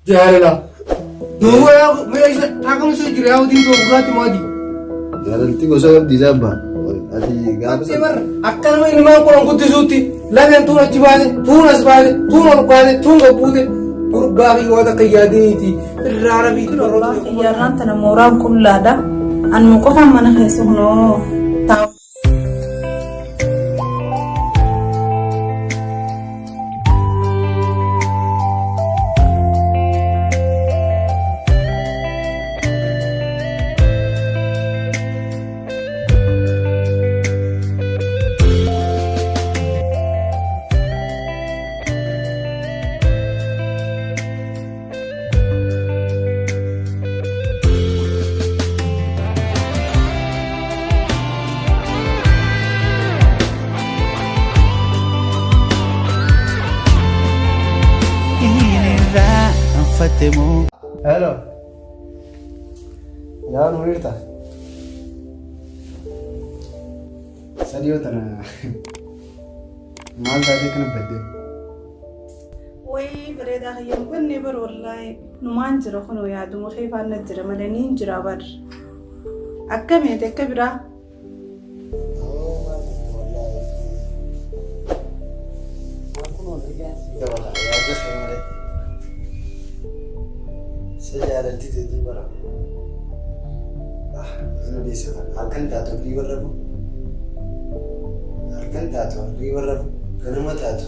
Jaalala. Duuba yaa mee isa taakama isa jira yaa diimtuu gurraatti maadii. Jaalalti gosa qabdi isaa abbaa. Ati gaafa Ati bar akka nama ilmaan qoran guddisuutti lameen tuun achi baate tuun as baate tuun ol baate tuun gad buute gurbaa fi waan akka yaadiniiti irraa rabiitti Abbaan kiyyaarraan tana mooraan qullaadha. Anuma qofaan mana keessa kunoo taa'u. Hello. Yaa nu hirta. Sadiyoo tana maal taatee kana baddee? Wayii bareedaa kiyya hin banne bar wallaahi numaan jira kunoo yaaduma kee faana jira malee niin jira bar. Akkami ati akka biraa? Halkan taatu hirriba rafu. Halkan taatu hirriba rafu. Ganama taatu.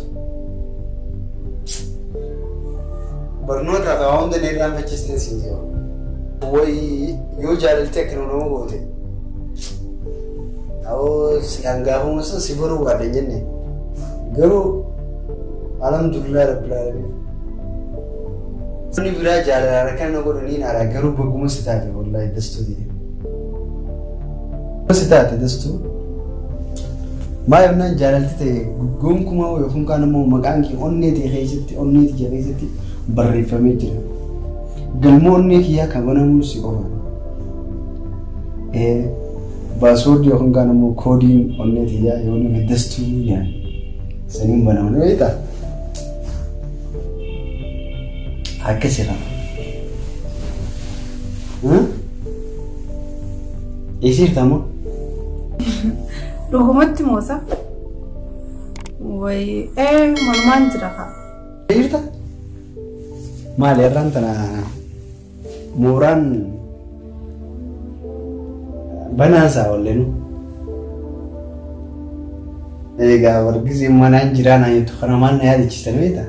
Barnootaaf waa hunda na irraanfachiistee siin jiru. Wayi yoo jaalalti akkana nama goote. Ta'oo silaan gaafuma sun si baruu baadha hin jenne. Garuu alhamdulillah rabbil alamin. Namni biraa jaalalaan akkana na godhu niin aara garuu baguma si taate wallahi dastuu ta'e. Si taate dastuu. Maal jennaan jaalalti ta'e gonkumaa yookiin kaan immoo maqaan kee onnee ta'e keessatti onnee tiyya keessatti barreeffamee jira. Galma onnee kiyyaa kan banamu si qofa. Baaswoordii yookiin kaan immoo koodiin onnee tiyyaa yoo nama dastuu jedhan saniin banamu ni beektaa? Akkas jedhama. Eessa jirta ammoo? Dhugumatti moosa? Wayi ee malumaan jira kaa. Jirta? Maali har'aan tana mooraan banaasaa walleenu. Egaa wargizii manaan jiraa naan jettu kana maal na yaadachiistan beektaa?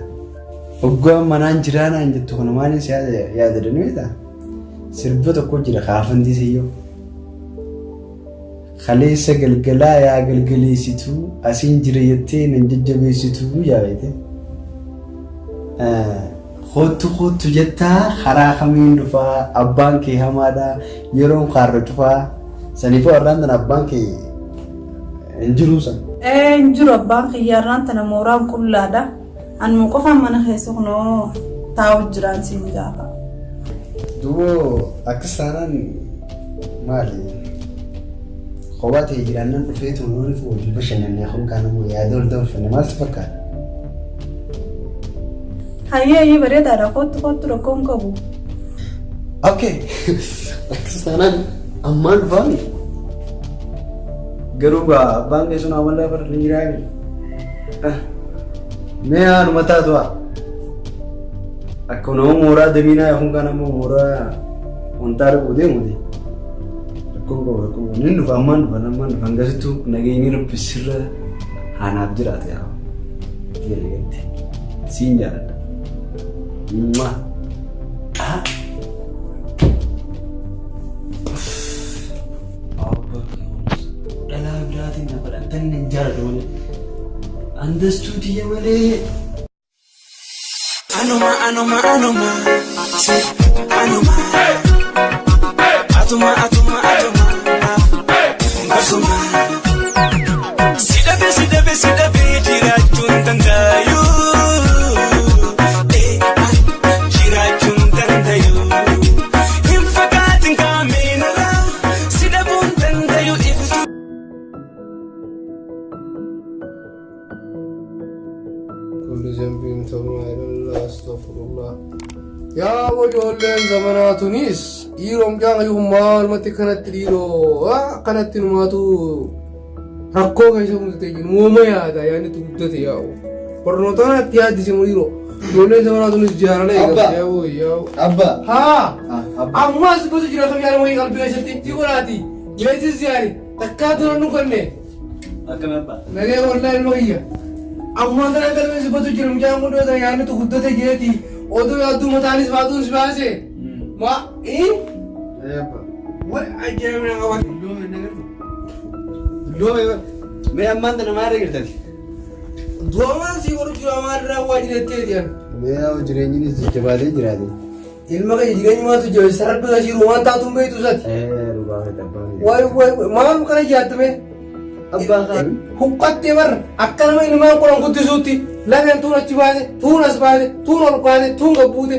Hoggaa manaan jiraa naan jettu kana maaliin si yaadadhan beektaa? Sirba tokko jira kaafantii siyyoo. Kaleessa galgalaa yaa galgaleessituu asiin jira jettee nan jajjabeessituu jabeete. Koottu koottu jettaa karaa kamiin dhufaa abbaan kee hamaadha yeroon kaarra cufaa saniifuu har'aan tana abbaan kee hin jiruu san. Ee hin jiru abbaan kiyya har'aan tana mooraan qullaadha. Anuma qofaan mana keessa kunoo taa'u jiraan siin jaafa. Duuboo akkas taanaan maali? Kophaa ta'e jiraannaan dhufee tunuun wajjin bashannannee kun kaan immoo yaada ol dabarfanne maaltu fakkaata? Hayyee hayyee bareedaadha kottu kottu rakkoon qabu. Okay. Akkas taanaan ammaan dhufaami. Garuu gaa abbaan kee sun amala bara ni jiraami. Mee haanuma taatu haa. Akka nama mooraa damiinaa yookaan kaan ammoo mooraa wantaa dhaquu deemuuti. Rakkoon qabu rakkoon qabu. Inni dhufa ammaan dhufa ammaan dhufa hangasittuu nageenyi rabbi sirra haanaaf jiraate yaa. Jedhe siin jaaladha. Mwah. Ah. Dhalaa biraatiin na godhan hin jaaladhu malee. Andastuu tiyya malee. Anuma anuma anuma si anuma atuma atuma atuma basuma si dhabe si dhabe si dhabe jiraachuun danda'u eh an jiraachuun danda'u hin fagaatin kaameenarra si dhabuun danda'u ibsu. Kulli zambin tawma ilallah astaghfirullah. Yaa ijoolleen zamanaa tunis dhiiroo mucaan kayyuu maalumatti kanatti dhiiroo akkanatti numaatu rakkoo keessa guddate jiru uuma yaada yaadni itti guddate yaa'u. Barnoota kanatti yaaddise moo dhiiroo ijoolleen zamanaa tunis jaalala eegalte yaa'u yaa'u. Abba. Haa Abba. ammas gosa jira kam yaada wayii qalbii keessatti si godhaati meetis yaari takkaa dura nu ganne. Akkami abba? Nagee wallahi ilma kiyya. Ammaa kana galmee si gotu jira mucaan kun dhiyoo tana yaadni tu guddate jeeti. Oduu yaadduu mataanis baatuun si baase. Ma in Abba. wal ajaa'iba na qabate. Dulloome na gartu. Dulloome bar. Mee ammaan tana maal irra jirtati? Du'amaan si godhu jira maal irraa waa jirettee jedhan. Mee yaa jireenyinis jajjabaatee jiraate. Ilma kiyya jireenyumaatu jabeessa rabbi kashiiru waan taatu hin beektu isati. Ee dhugaa keeti abbaa kiyya. Waay waay maal kana jaattame. Abbaa kaa. Huqqattee bar akka nama ilmaan qoran guddisuutti lafeen tuun achi baate tuun as baate tuun ol baate tuun gad buute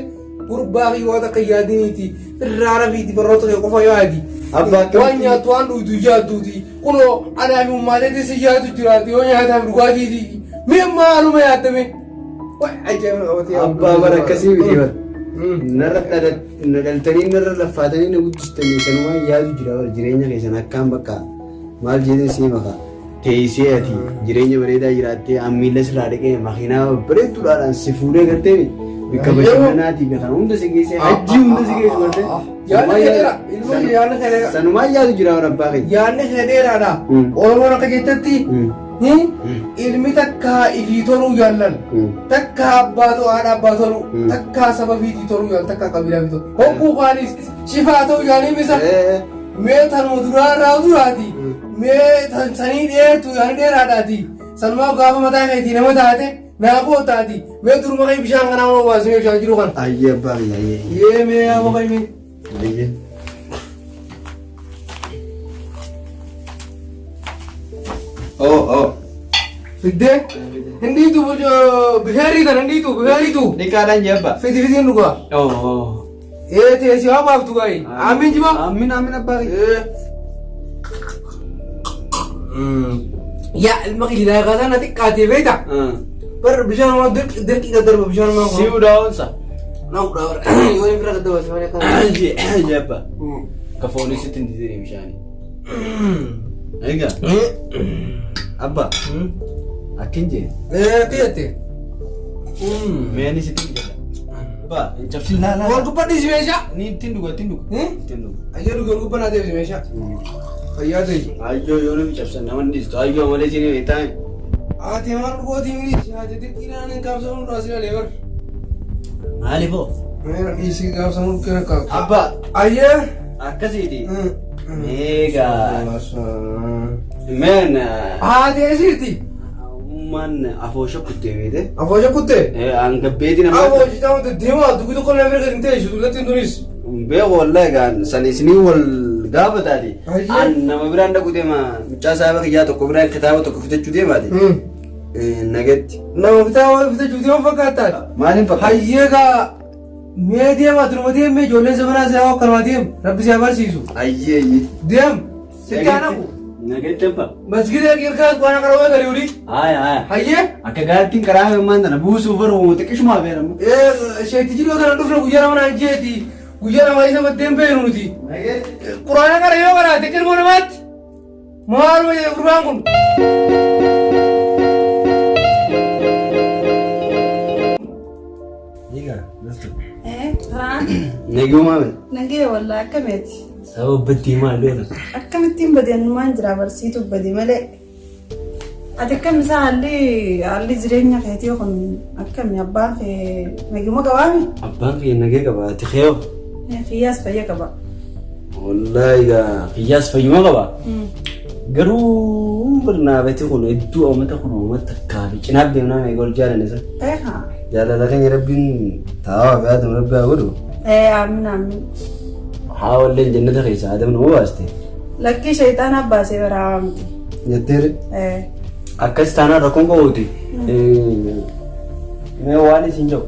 gurbaa fi waan akka yaadiniiti irraa rafiiti barnoota kee qofa yaadi. Abbaa akkamitti- Waan nyaattu waan dhugdu yaadduuti kunoo anaa fi ummaateetti si yaadu jiraati yoo nyaataaf dhugaatiiti mee maaluma yaaddame. Waay ajaa'iba qabatee. Abbaa bara akkasii miti bar. Narra na dhaltanii narra laffaatanii na guddistanii sanumaan yaadu jira bar jireenya keessan akkaan bakka maal jedhee sii maka teessee ati jireenya bareedaa jiraattee an miila sirraa dhiqee makiinaa bareedduudhaan si fuudhee gartee bakka bashannanaatii fi kana hunda si geessee hajjii hunda si geessu gartee. Yaadni kee dheeraa. Ilma kee yaadni kee dheeraa. Sanumaan yaadu jira bar abbaa keenya. Yaadni kee dheeraadha. Oromoon akka jettetti ilmi takkaa ifii toluu jaallan takkaa abbaa ta'u haadha abbaa toluu takkaa saba fiitii toluu jaallan takkaa qabiilaa fi toluu. Hogguu kaanis shifaa ta'uu jaalanii misa mee tanuma duraa irraa duraati mee tan sanii dheertu yaani dheeraadhaati sanumaa gaafa mataa keetii nama taate naa kootaati mee duruma kee bishaan kanaa moo baasii bishaan jiru kana. Ayyee abbaa kiyya ayyee. Yee mee yaa boqoy mee. Ayyee. Oh oh. Fiddee hin dhiitu bishaan riitan hin dhiitu bishaan riitu. Dhiqaadhaan jee abbaa. Fidi fidiin dhugaa. Oh oh. Ee teessii haa baaftu gaayi. Amiin jibaa. Amiin amiin abbaa kiyya. Yaa ilma kiyya laakaa na xiqqaatee beekta. Bar bishaan waan dirqi dirqi gad darba bishaan waan Si udaa'oonsa. Na udaa bara. Yoo inni bira gad darba si malee akkana. Jee abbaa. Ka foonii sitti hin didini bishaanii. Egaa abbaa akkin jee. Ee kiyyatti. Mee ani sitti hin jedha. Abbaa hin cabsin laa laa. Wal gubbaa dhiisi meeshaa. Ni ittiin dhuga ittiin dhuga. Ittiin dhuga. Ayyee dhuga wal gubbaa naa deebisi meeshaa. Fayyaa ta'e. Ayyoo yoo namni cabsan nama hin dhiistu. Ayyoo malee siin hin taa'in. Ati maal gootii miti ati dirqiidhaan hin kaabsamuu dha si alee bar. Maaliifoo? Dhiisii gaafsamuu kena kaabsa. Abbaa Ayyee. akkasiiti. Egaa meen Haati eesiiti. ummaan afoosha kuttee beete. Afoosha kuttee. Hangabbeeti nama. Afoosha ta'uu deddeemaa dubbi tokko nama bira gadi hin teessu tullattiin tunis. Beeku wallahi gaan san isinii wal gaafataati. Ayyee. An nama biraan dhaqu deema mucaa saahiba kiyyaa tokko biraan kitaaba tokko fitachuu deemaati. Nagetti. Nama kitaaba fitachuu deema fakkaataati. Maaliin fakkaata? Hayyee gaa mee deema duruma deemee ijoolleen zamanaa siyaa akkanuma deem rabbi siyaa barsiisu. Ayyee ayyee. Deem sitti haa naqu. Nagetti abba. Masgida kirkaas waan akka rawwee galii olii. Haaya haaya. Hayyee. Akka gaartiin karaa himmaan tana buusuuf baruu xiqqishumaa beeramu. Sheetti jiruu kana dhufne guyyaa lama naan jeeti. Guyyaa lama isa maddeen beenu nuti. Nagetti. Quraana kana yoo qaraate ilmoo namaatti. Maaluma jedhe gurbaan kun. Eh, Raan, Nagiyumaa miti. nagee wallaa akkamiiti? Sababa battii maal loota? Akkamittiin bade annumaan jira barsiitu bade malee. Ati akkam isaa haalli haalli jireenya keetii kun akkami abbaan kee naguma qabaami? Abbaan kiyya nagee qaba ati keeyoo. Kiyyaas fayya qaba. Wallaahi gaa kiyyaas fayyuma qaba. Garuu barnaabati kun hedduu uummata kun uummata takkaa fi cinaaf deemnaa meeqa ol jaalanne san. Eh haa. Jaalala keenya rabbiin taa'aa fi aadama rabbi haa godhu. Eh aamin aamin. Haa walleen jannata keessa aadam nama baaste. Lakkii shayxaanaa baasee baraa miti. Jetteere. Eh. Akkas taanaan rakkoon qabuuti. Mee waan isin jedhu.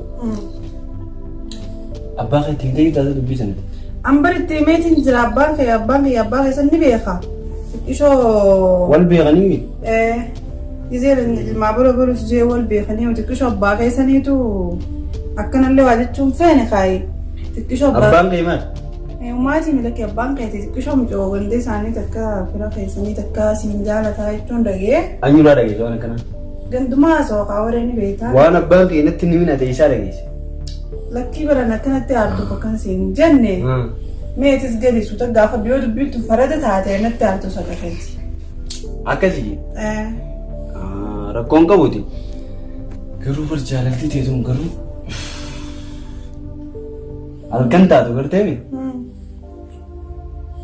Abbaa keetiin gahii taate dubbii sanatti. An baritti himeetiin jira abbaan kee abbaan kee abbaa keessan ni beeka. Xiqqishoo. Wal beekanii miti. Eh. Gizee ilmaa baro barus jee wal beekanii xiqqishoo abbaa keessaniitu akkanallee waa jechuun feene kaayi. Xiqqishoo abbaa. Abbaan kee maal? Maatii milakkee abbaan keeti xiqqishoo mucoo gandee isaanii takka fira keessanii takka siin jaalataa jechuun dhagee. Anyuraa dhageesse waan akkanaa. Gandumaa haasawaa kaa ni beektaa. Waan abbaan kee natti ni minate isaa dhageesse. Lakkii baran akkanatti aartuuf akkan siin jenne. Meetis gadi suuta gaafa biyoo dubbiitu farada taate natti aartu sadaqeeti. Akkasii. Rakkoon qabuuti. Garuu bar jaalalti teetuun garuu halkan taatu garteemi.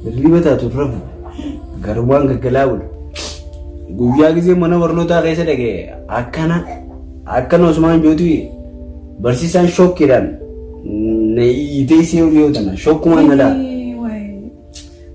Hirriba taatu rafu garuu waan gaggalaa bulu. Guyyaa gisee mana barnootaa keessa dhaqee akkana akkana Osmaan jootu barsiisaan shokkiidhaan na iitee ishee yoo tana shokkumaan na laala.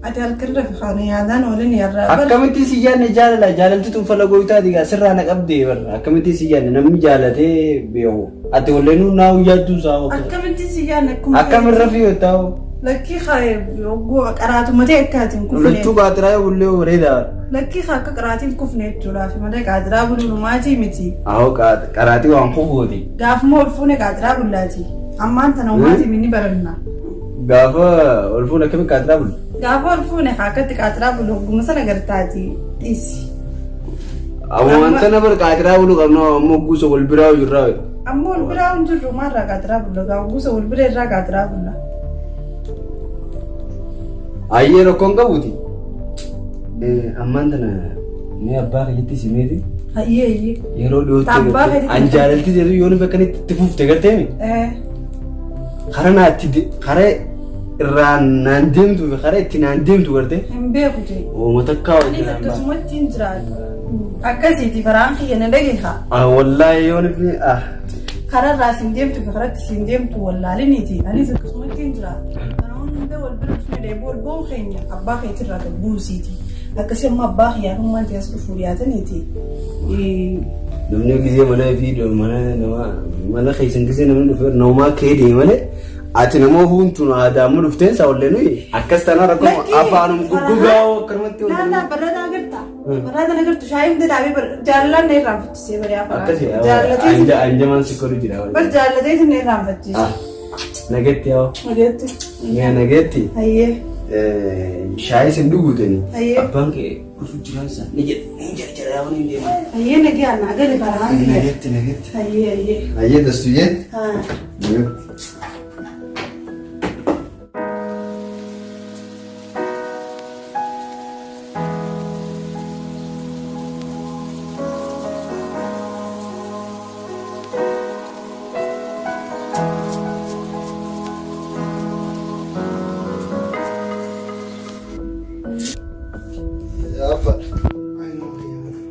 Ati halkan rafi kana yaadaan oolin yarraa. Akkamitti si yaadne jaalala jaalalti tun fala gooytaati gaa sirraa na qabdee barra akkamitti si yaadne namni jaalatee beeku ati walleenuu naa yaaddu isaa Akkamitti si yaadne akkuma. Akkam irra fi taa'u. Lakkii haa yogguu qaraatuma ta'e akka ati hin kufne. Lachuu qaatiraa yoo bullee bareedaa. Lakkii haa akka qaraatiin kufne jechuudhaaf malee qaatiraa buluun maatii miti. Ahoo qaraatii waan kufuuti. Gaafuma ol fuune qaatiraa bullaati. Ammaan tana maatii ni baranna. Gaafa ol fuune akkamitti qaatiraa bulla? Gaafa ol fuune haa akkatti qaatiraa bulu hogguma sana gartaati dhiisi. Amma wanta na bar qaatiraa bulu qabna ammoo guusa wal biraa jirraa. Amma wal biraa hin jirru maalirraa qaatiraa bulla gaafa guusa wal bira irraa qaatiraa bulla. Ayyee rakkoon qabuuti. Ammaan tana mee abbaa kiyyatti simeeti. Ayyee ayyee. Yeroo dhiyootti Abbaa keetti an jaalalti jedhu yoo nuuf akkanitti itti fufte garteemi. Karaa naatti karaa irraa naan deemtuu fi karaa itti naan deemtu gartee. Hin beeku jee. Ooma takkaa Anis wajjin hambaa. akkasumatti hin jiraatu. Akkasiiti faraan kiyya na dhageeha. Ah wallaahi yoo nuuf ah. Kararraa siin deemtu fi karatti siin deemtu wallaaliniiti. Anis akkasumatti hin jiraatu. Kana hunda wal bira dhufne dheebuu wal ba'uun keenya abbaa keetirraa gad buusiiti. Akkasii amma abbaa kiyyaa hummaan ta'es dhufuu dhiyaataniiti. Namni gisee mana fi mana nama mana keessan gisee namni dhufe namaa kee deeme malee ati nama huntun aadaa amma dhufteen isaa wallee nuyi akkas tanaa rakkoo afaanum guggugaa akkanumatti Laallaa barraata agarta. Barraata agartu shaayii hunda dhaabee jaalalaan na irraanfachisee bari afaan. Akkasii Jaallateetiin anjamaan si koru jira. bar jaallateetiin na irraanfachiise. Nagetti yaa. Nageetti. Mee nagetti. Hayyee. Shaayii sin dhuguuteni. Hayyee. Abbaan kee dhufu jiraan isaa ni jedha ni jarjara yaa waliin deema. Hayyee nagee ana agali farhaan kiyya. Nagetti nagetti. Hayyee hayyee. Hayyee dastuyyee. Haa. Nagetti.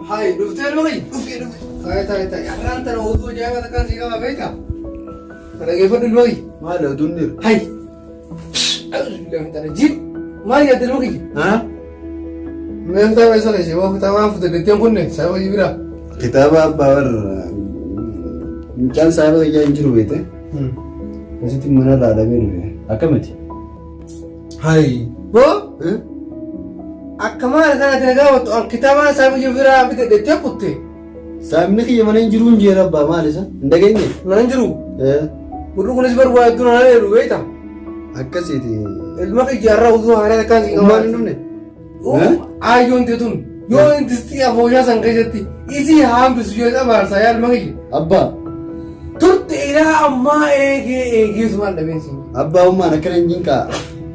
Hai, dhuftee dhufi. Dhufee dhufe. Taa'e taa'e taa'e. Har'aan tana oduu ajaa'ibaa takkaan sii qaba beektaa? Kana geeffadhu dhufi. Maal oduun dhiiru? Hai. Jib. Maal yaadde dhufi? Haa? Mee kitaaba isa keessa yoo kitaaba waan fuute detteen kunne sababa jibira. Kitaaba abbaa warra mucaan saahiba kiyyaa hin jiru beekte. Asitti mana irraa dhabee dhufe. Akkamitti? Hai. Boo? Akka maal kanatti na gaafatu an kitaaba sababa jibira bite dettee kutte. Saahibni kiyya mana hin jiru hin jeera abbaa maal isa? Hin dhageenye? Mana hin jiru. Gurri kunis bar waa hedduu na leelu beektaa? Akkasiiti. Ilma kiyya irraa utuu haaraa takkaan si Ummaan hin dhufne? Aayyoon teetun yoo intistii afooshaa san keessatti isii haambisu yoo abaarsaa yaa ilma kiyya. Abbaa. Turte ilaa ammaa eegee eegee sumaan dhabeen siin. Abbaa ummaan akkana hin jinqaa.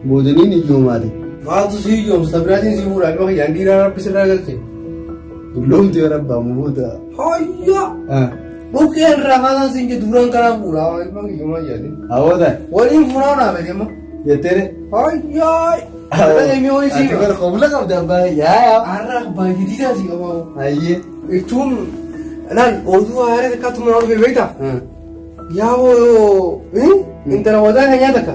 Boodaniin iyyoomaati. Maaltu si hiyyoomsa biraatiin si fuudha ilma kiyya hangiiraan rabbi sirraa galche. Dulloomti yoo abbaa mubuuta. Hayya! Buqqeen irraa kaasaan siin jedhu duraan karaa fuudha ilma kiyya maal jedhani. Hawwata. Waliin fuudhaa naa fedhe amma. Jetteere. Hayya! Dhageenyi wayii Ati sii. bar qobla qabda abbaa yaa yaa. Har'a baay'ee si qaba. Hayyee. Jechuun laal oduu haaraa takkaatu mana dhufe beektaa? Yaa hoo intala wadaa kan nyaata akka.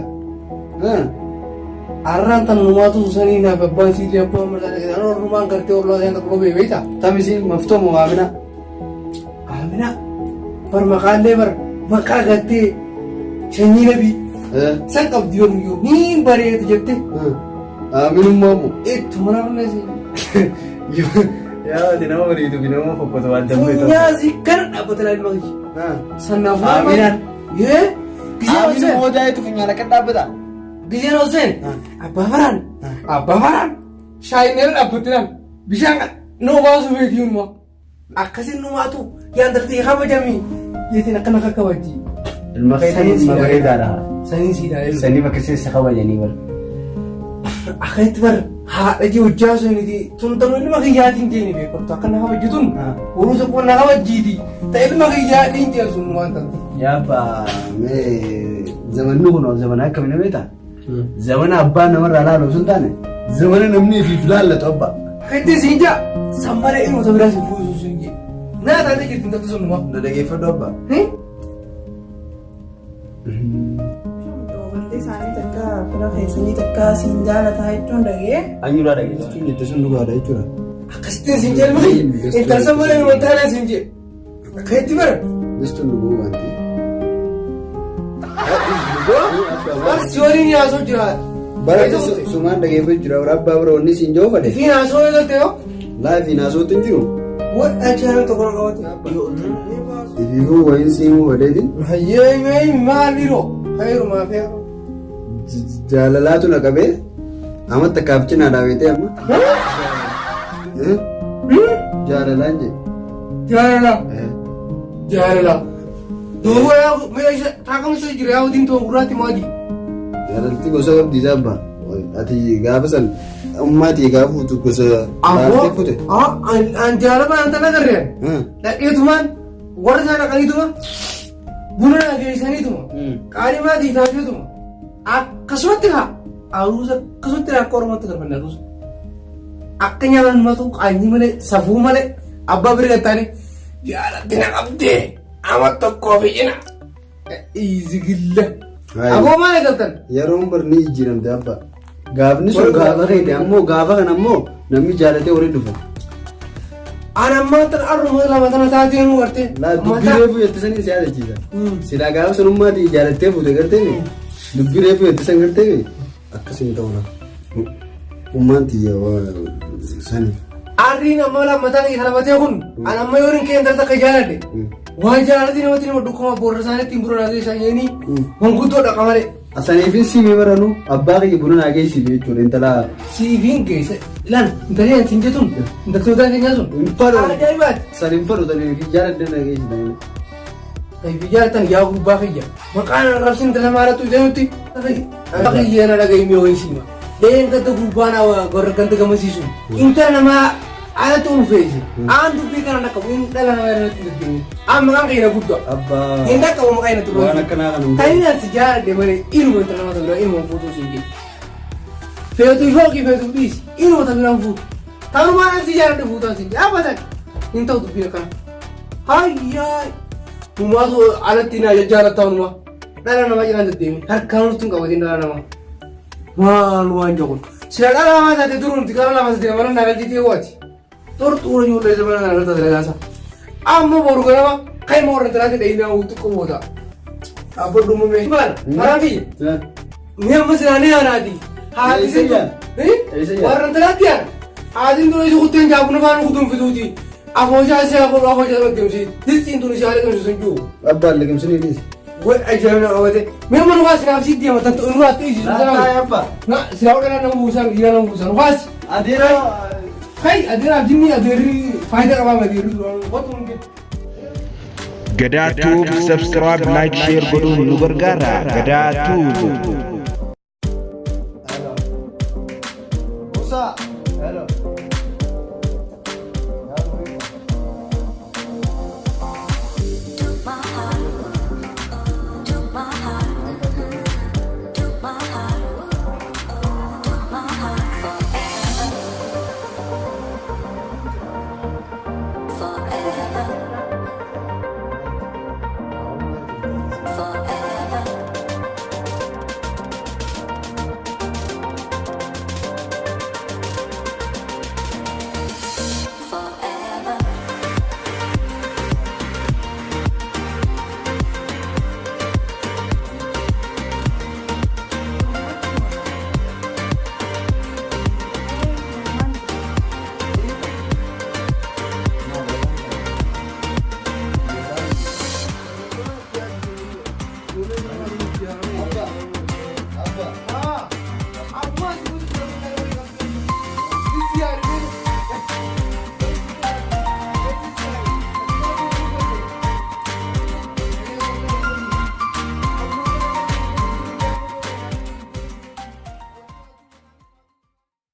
Har'aan tan numaatu sanii naaf abbaan siilii abbaan mataa dhaqee orrumaan gartee ollaa sanii tokko dhufee beektaa? Tamisiin maftoomu waamina. Amina bar maqaallee bar maqaa gartee sanyii nabii san qabdi yoo miyyoo ni bareedu jette. Aminummaa moo? Ittuma namni si. Yaa ati nama bareedu fi nama fokkatu waan dambe ta'u. Funyaa si kana dhaabbata laa ilma kiyya. Sanaaf Aminaan. Yee. Gisee Aamin hojii. moodaa eetu funyaan akka dhaabbata. Giseen hojii. Abbaa faraan. Abbaa faraan. Shaayineen dhaabbattinaan bishaan nu baasu beekii hundumaa. Akkasin numaatu yaan dartee kabajamii. Jeetiin akkana akka kabajji. Ilma keetiin ilma bareedaadha. Saniin siidhaa ilma. Sanii bakka keessa kabajanii bar. Akkasitti bar haadha jee hojjaa suniti tuntanuu ilma kiyyaatiin jeeni beekamtu akka na kabajju tun boruu tokko na kabajjiiti ta ilma kiyyaatiin jeen sun waan taate. Yaa abbaa mee zamanni kun zamana akkamii nama beektaa? Zamana abbaan namarraa laalu osoo hin taane zamana namni ifiif laallatu abbaa. Akkasitti siin jaa san malee ilmoota biraa sin fuusu sun jee. Naa taatee jirti intalti sun numa. Na dhageeffadhu abbaa. Wanti isaanii takka fira keessanii takka siin jaalataa jechuun dhagee. Anyuudhaa dhageessa. Jechuun jette sun dhugaadha jechuudha. Akkasittiin siin jee ilma kiyya. Intal san malee ilma taanaa siin jee. Akkasitti bara. Bistuun dhuguu wanti. Bar si waliin yaasoo jira. Bara sumaan dhageeffachuu jira. Abbaa bira wanni siin jiru fadhe. Fi naasoo eegalte yoo. Laafii naasootti hin jiru. Waan ajaa'iba tokko na qabate. Ifiifuu wayiin siimuu fadheetiin. Hayyee mee maaliroo? Khayrumaa fi Jaalalaatu na qabee amma takkaaf cinaa dhaabetee amma. Jaalalaan jee. Jaalala. Jaalala. Duuba yaa meesha taakamsa jira yaa wadiin ta'u gurraatti maadi. Jaalalti gosa qabdi isaa abbaa. Ati gaafa san ummaatii gaafa fuutu gosa laaltee fute. An jaalala an tana garreen. Dhaqeetumaan warra isaa dhaqaniituma buna naa geessaniituma qaalii maatii taasisuma akkasumatti haa aruusa akkasumatti akka oromootti galfanne aruusa. Akka nyaatan matu qaanyii malee safuu malee abbaa bira gattaanii jaalatti na qabdee ama tokkoo fi cina. Iizigilla. Aboo maal eegaltan? Yeroon bar ni jijjiiramte abbaa. Gaafni sun gaafa keeti ammoo gaafa kana ammoo namni jaalatee waliin dhufa. An ammaa tan arruma lama tana taatee nu gartee. Laa dubbii reefu jette sanii si yaadachiisa. Silaa gaafa sanummaati jaalattee fuute gartee dubbii reefu jette san gartee akkas hin ta'u laa. Ummaan tiyya sani. Arriin amma lama tana kana kun an amma yoo hin kee intala takka jaaladhe. Waan jaalatee namatti nama dhukkuma boorra isaanii ittiin buna naa geessan jedhanii manguddoo dhaqa malee. Asaniifin siimee baranuu abbaa kiyya buna naa geessiif jechuudha intala. Siifiin geesse ilaal intalli ani siin jettuun intaltootaa keenyaa sun. Hin fadhu. Ajaa'ibaati. San hin fadhu saniif jaaladhe naa geessitan. Tayfi jaalatan yaa gubbaa kiyya. Maqaan arrabsin intala maalatu jedhutti. Kiyya na dhagahi mee wayii siima. Leen gadda gubbaa na warra ganda gamasiisu. Intala namaa alatti ulfeesse. Aan dubbii kana dhaqqabu hin dhala namaa irratti dubbii. Aan maqaan kiyya na guddaa. Abbaa. Hin dhaqqabu maqaa inni turre. Waan akkanaa kana hin Tani si jaaladhe malee ilma intala namaa ta'u ilma fuutuu siin jedhe. Feetu shooqii feetu dhiisi ilma ta'u biraan fuutu. Tanumaan an si jaaladhe fuutaan siin jedhe abadan hin ta'u dubbiin akkana. Hayyaa Numaatu alatti na jaalattaa numaa. Dhala namaa jedhaan deddeebiin harkaan oltuun qabatiin dhala namaa. Maal waan jedhu. Sila dhala namaa taate duruun gara lama sadii nama naa galchitee waati. Xurxuura ijoollee zamana kana irratti dalagaa Amma boru ganama kan immoo warra talaati dhayinaa wuutu qomoota. Dhaabbadhu uumamee. Maal? Maraa kiyya. Ni amma silaa ni aanaati. Haati Eessa jaan? Eessa jaan? Warra talaatti yaana. Haatiin tun isa kutteen jaabuna faana kutuun fituuti. Afooshaa isii haa godhu afooshaa irratti deemsi. Distiin tun isii haala qabsiisu hin jiru. Abbaan liqimsinii dhiisi. Way ajaa'ibna qabate. Mee mana waa sinaaf sii deema tan ta'u nurraa ta'e isiisu Laataa abbaa. Na silaa odhanaa nama buusan dhiiraa nama buusan waasi. Adeera. Kai adeeraaf jinni adeerri faayidaa qabaa adeerri duraan qotu hundi. Gadaa Tube subscribe like share godhuun nu gargaara. Gadaa Tube.